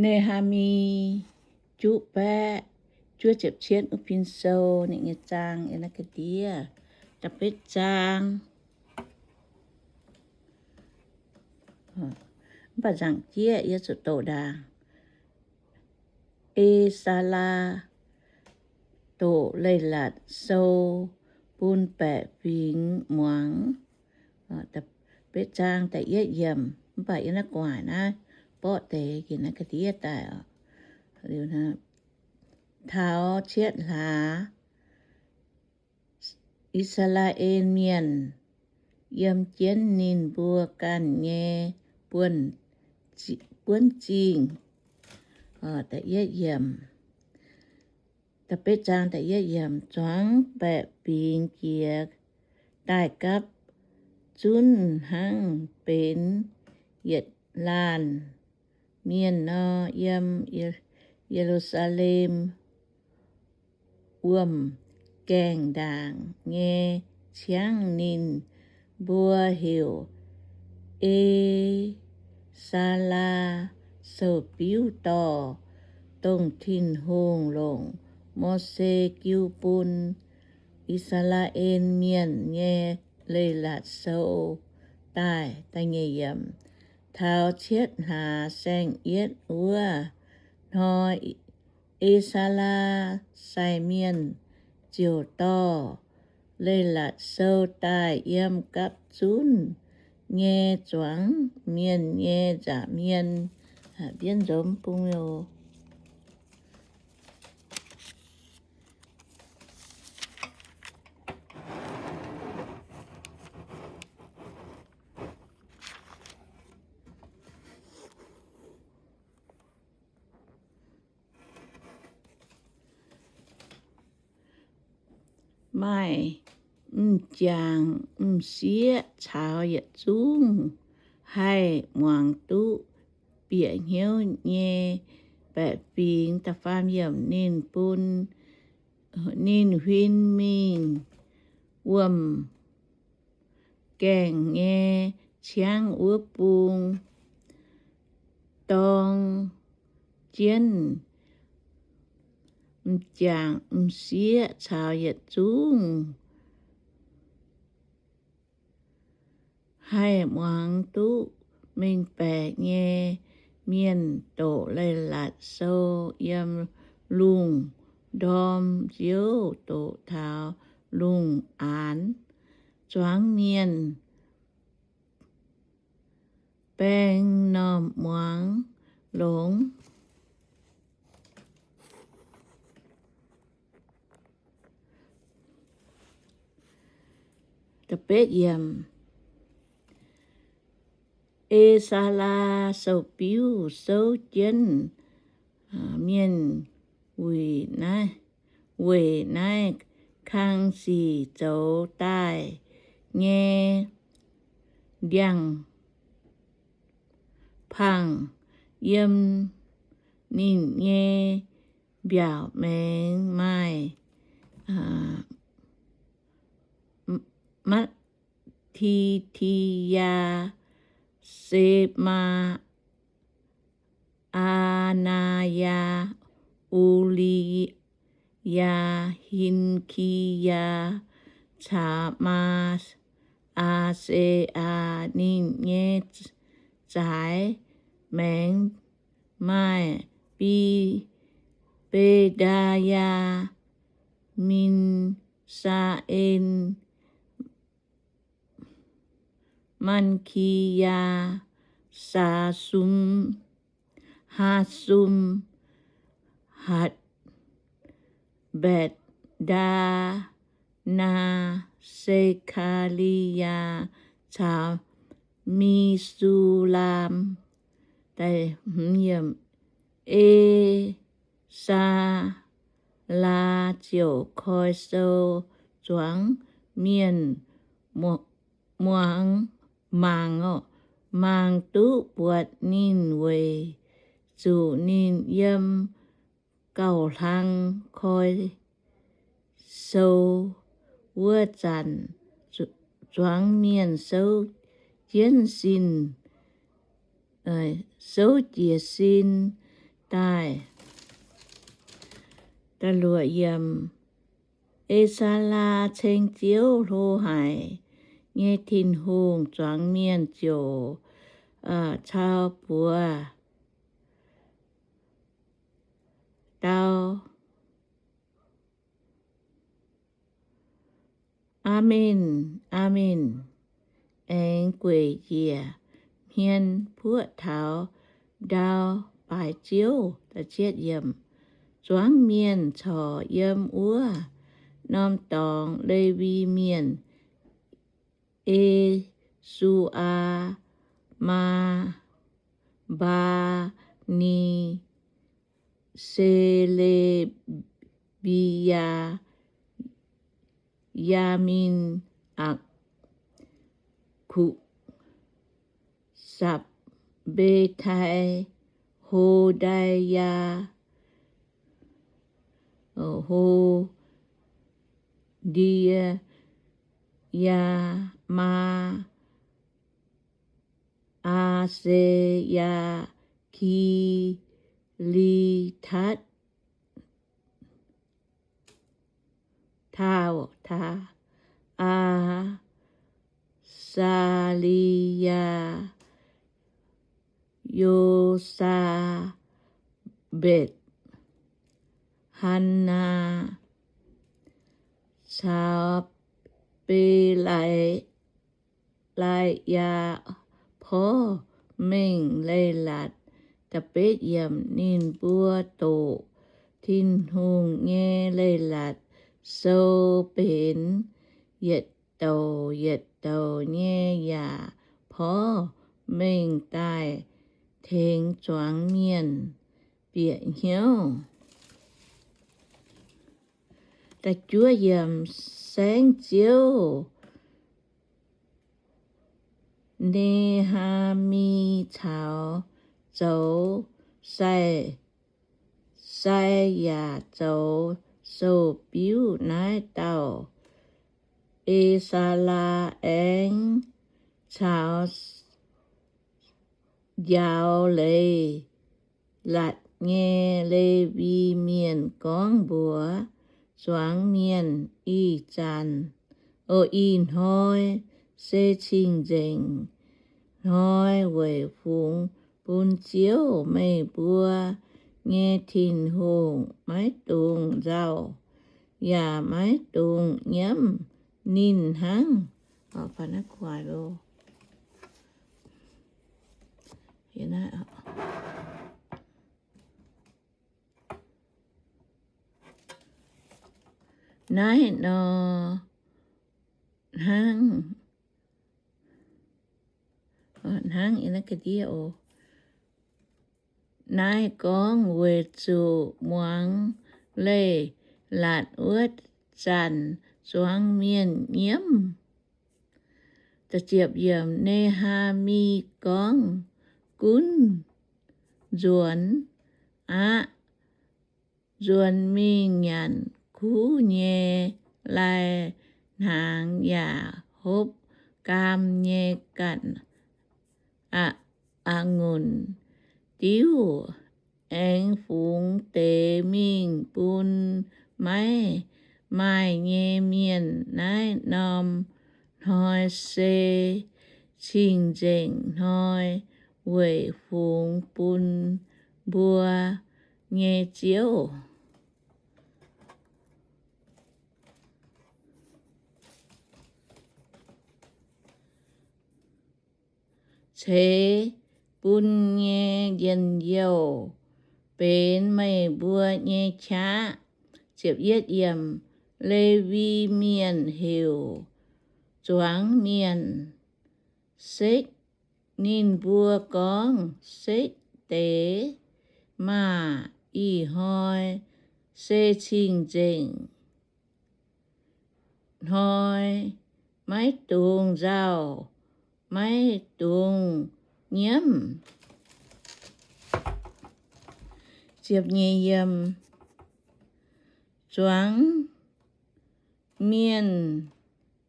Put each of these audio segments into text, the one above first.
Ne^haa^mi juqv baeqv juov ziepc cietv wuov fin-sou, ninh nyei zaang yiem naaiv ga'ndiev da'betv zaang. Mv baac nzaangc jieqv yie zuqc doqc ndaangc. E^saa^laa doqc Leiz-Latc Sou bun baeqc fingx muangx. Betv zaang da'yietv yiemc, mv baac yiem naaiv gu'nguaaic naaiv borqv deix gin naaiv ga'ndiev daaih oc. Taux cietv hlaax, I^saa^laa^en Mienh yiem jienv ninh mbuo ganh nyei buonv-, buonv zingh. Da'yietv yiemc, da'betv zaang da'yietv yiemc, zuangx baeqc fingx jiex daaih gapv zunv hnangv benx yietc laanh mienh nor, yiem Ye^lu^saa^lem wuom-gaengh ndaangc nyei ciangv ninh mbuo heuc E^saa^laa Sou-biuv Dorh, dongh Tin-Hungh longc Mose jiu bun I^saa^laa^en Mienh nyei Leiz-Latc Sou daaih. Da'nyeic yiemc, taux cietv hlaax saeng-yietv wuov hnoi, E^saa^laa sai mienh ziouc dorh Leiz-Latc Sou daaih yiem gapv zunv nyei zuangx mienh nyei nza'hmien. Bienv nzomz bung oc. Maaih m'jangc m'sieqv caux yietc zungv haih muangx duqv bieqc hnyouv nyei baeqc fingx. Da'faam yiemc, ninh bun, ninh huin mingh wuom-gaengh nyei ciangv wuov bung, dorng jienv m'jangc m'sieqv caux yietc zungv haih muangx duqv mengh baeqc nyei mienh doqc Leiz-Latc Sou yiem lungh ndorm nziouv doqc taux lungh aanx. Zuangx mienh baeng m'normh muangx longx. E^saa^laa Sou-biuv souv jienv mienh weic naaiv, weic naaiv kang sic zoux daaih nyei ndiangx-pangh. Yiem ninh nyei mbiaauc maengx maaih Matv^ti^yaa, Se^maa, Aa^naa^yaa, U^li yaa, Hin^ki^yaa, caux Maa, Aa^se^aa. Ninh nyei zaaix maengx maaih Bi, Be^ndaa^yaa, Min, Saa^en, Maa^ki^yaa, Saa^sum, Haa^sum, Hatv, Mbatc^ndaa, Naa, Se^kaa^li^yaa caux Mi^su^laam. E^saa^laa ziouc koi sou zuangx mienh muangx, mangc, mangc duqv buatc ninh weic zuqc ninh yiem gauh hlang koi sou. Wuov zanc zuangx mienh souv jienv sin, souv jiez sin daaih. Da'luoqc yiemc. E^saa^laa ceng Ziouv hlo haic nyei Tin-Hungh zuangx mienh ziouc cau buoz dau, Aamen, aamen, aengx gueic njiec hmien puoqv taux ndau baaix ziouv. Zuangx mienh corc yiem wuov norm dorngx, Lewi Mienh, E^su^aa, Maa, Mbaa, Ni, Sele^mbi^yaa, Yaamin, Aqkuqc, Sapc^mbe^tai, Ho^ndaa^yaa, Ho^ndie^yaa, Maa, Aa^se^yaa, Ki^li^tatv, Aa^saa^li^yaa, Yo^saa^mbetc, Hannaa, caux Be^laa Be^laa^yaa porv mengh leiz-latc. Ninh mbuo doqc Tin-Hungh nyei leiz-latc sou benx yietc douc yietc douc nyei, yaac porv mengh daaih tengx zuangx mienh bieqc hnyouv. Saengv Ziouv, Ne^haa^mi caux zoux sai, sai yaac zoux sou-biuv naaiv dauh E^saa^laa aengx caux njaaux leiz-latc nyei Lewi Mienh gorngv mbuox zuangx mienh, Ih zanc, o, ih hnoi se cing-nzengc hnoi weic fungx bun Ziouv, meih mbuo nyei Tin-Hungh. Maiv dungx nzauh yaac maiv dungx nyiemv ninh hnangv. Naaiv nor hnangv, hnangv, naaiv gorngv weic zuqc muangx leiz-latc wuov zanc zuangx mienh nyiemv. Ne^haa^mi gorngv, Gunv nzuonx aqv. Nzuonx mingh nyanc kuv nyei lai-hnaangx yaac hopv gaam nyei ganh a'ngunc diuv, aengx fungx deix mingh bun maiv maaih nyei mienh. Naaiv norm hnoi se cing-nzengc hnoi weic fungx bun mbuo nyei Ziouv. Ceix bun nyei njien-youh benx meih mbuo nyei qaqv. Lewi Mienh heuc zuangx mienh sekv. Ninh mbuo gorngv, Sekv deix maah! Ih hnoi se cing-nzengc hnoi, maiv dungx nzauh, maiv dungx nyiemv. Zuangx mienh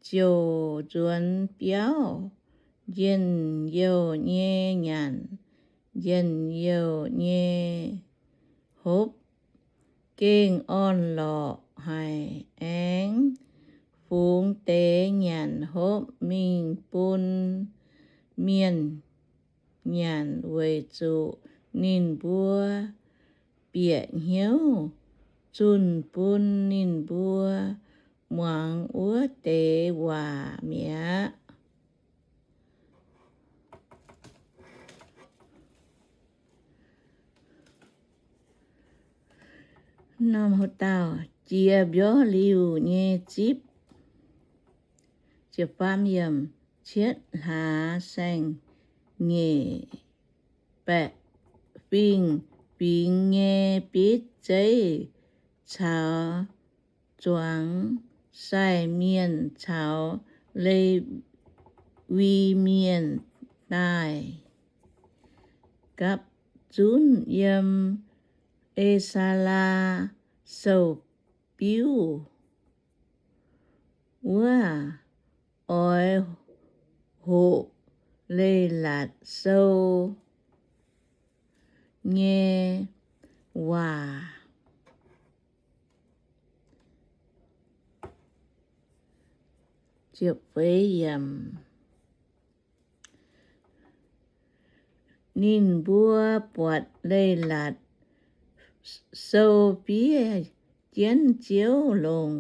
ziouc nzuonx biauv, njien-youh nyei nyanc, njien-youh nyei hopv gengh orn-lorqc haic. Aengx fungx deix nyanc hopv mingh bun mienh nyanc, weic zuqc ninh mbuo bieqc hnyouv zunh bun ninh mbuo muangx wuov deix waac mi'aqv. Norm houv dauh jiex mbiorv liuh nyei zipv. Cietv hlaax saeng-nyeic baeqc fingx, fingx nyei bitv zeiv caux zuangx sai mienh caux Lewi Mienh daaih gapv zunv yiem E^saa^laa Sou-biuv wuov oix hoqc leiz-latc sou nyei waac. Ninh mbuo buatc leiz-latc sou fiev jienv Ziouv longc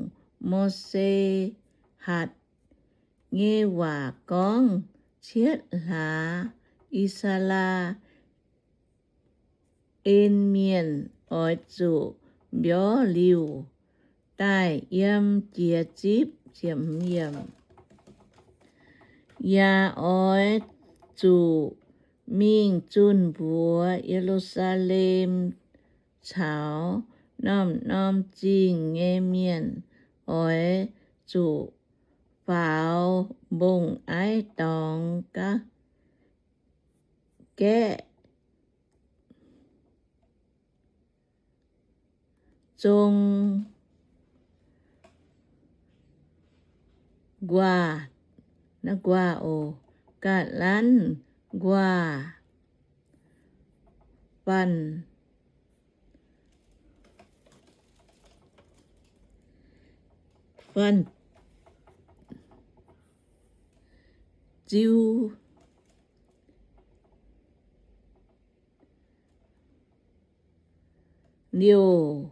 Mose hatc nyei waac gorngv. Cietv hlaax I^saa^laa^en Mienh oix zuqc mbiorv liuh daaih yiem jiez zipv. Yaac oix zuqc mingh zunh mbuox Ye^lu^saa^lem caux norm-norm zingh nyei mienh. Oix zuqc faaux mbong-aiv dorngx gaeqv zong nquaah, nquaah oc, ga'lanv nquaah fanh, fanh ziu liouh,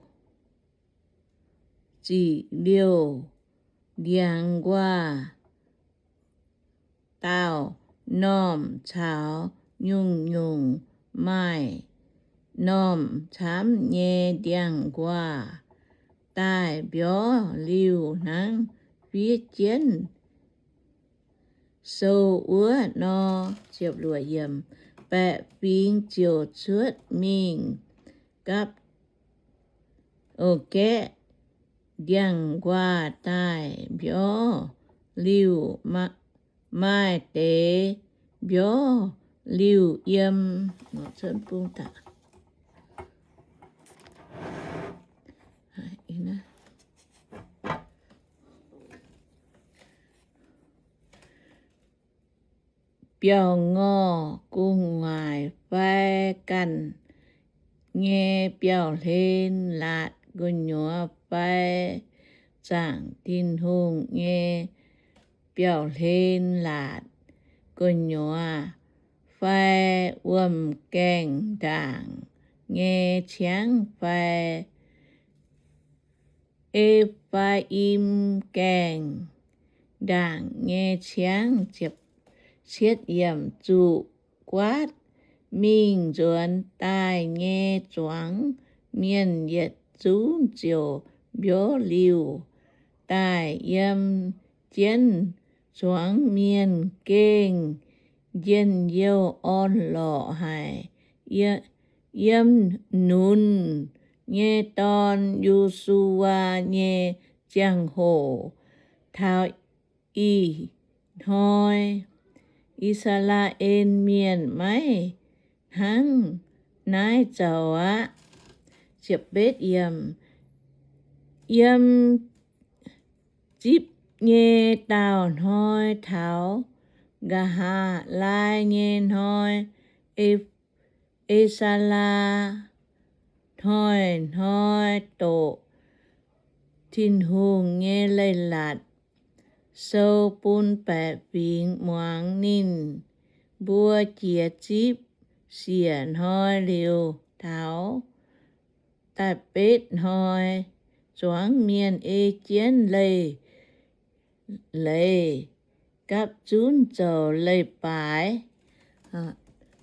ziqc liouh ndiangx nquaah dauh normh caux nyungc-nyungc maaih normh camv nyei ndiangx-nquaah daaih mbiorv liuh hnangv fiev jienv sou wuov nor. Baeqc fingx ziouc cuotv mingh gapv, o, gaeqv ndiangx-nquaah daaih mbiorv liuh. Maaih deix mbiorv liuh yiem biauv-ngorh gu'nguaaic fai ganh nyei biauv-hlen laatc gu'nyuoz fai zaangc Tin-Hungh nyei biauv-hlen laatc gu'nyuoz fai wuom-gaengh ndaangc nyei ciangv fai E^faa^im Gaengh ndaangc nyei ciangv. Zuqc guaatv mingh nzuonx daaih nyei zuangx mienh yietc zungv ziouc mbiorv liuh daaih yiem jienv. Zuangx mienh gengh njien-youh orn-lorqc haic. Yiem Nun nyei dorn, Yo^su^waa, nyei ziangh hoc, taux ih hnoi I^saa^laa^en Mienh maiv hnangv naaiv zoux aqv. Yiem Zipv nyei daauh hnoi taux Nqa'haav Laai nyei hnoi, E^saa^laa hnoi-hnoi doqc Tin-Hungh nyei leiz-latc sou bun baeqc fingx muangx. Ninh mbuo jiex zipv siec hnoi liuz, taux da'betv hnoi zuangx mienh ei jienv leiz-leiz gapv zunv zoux leiz-baaix.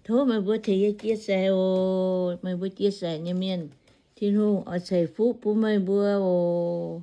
Tov meih mbuo tengx yie chia sẻ oc. Meih mbuo chia sẻ nyei mienh, Tin-Hungh oix ceix fuqv bun meih mbuo oc.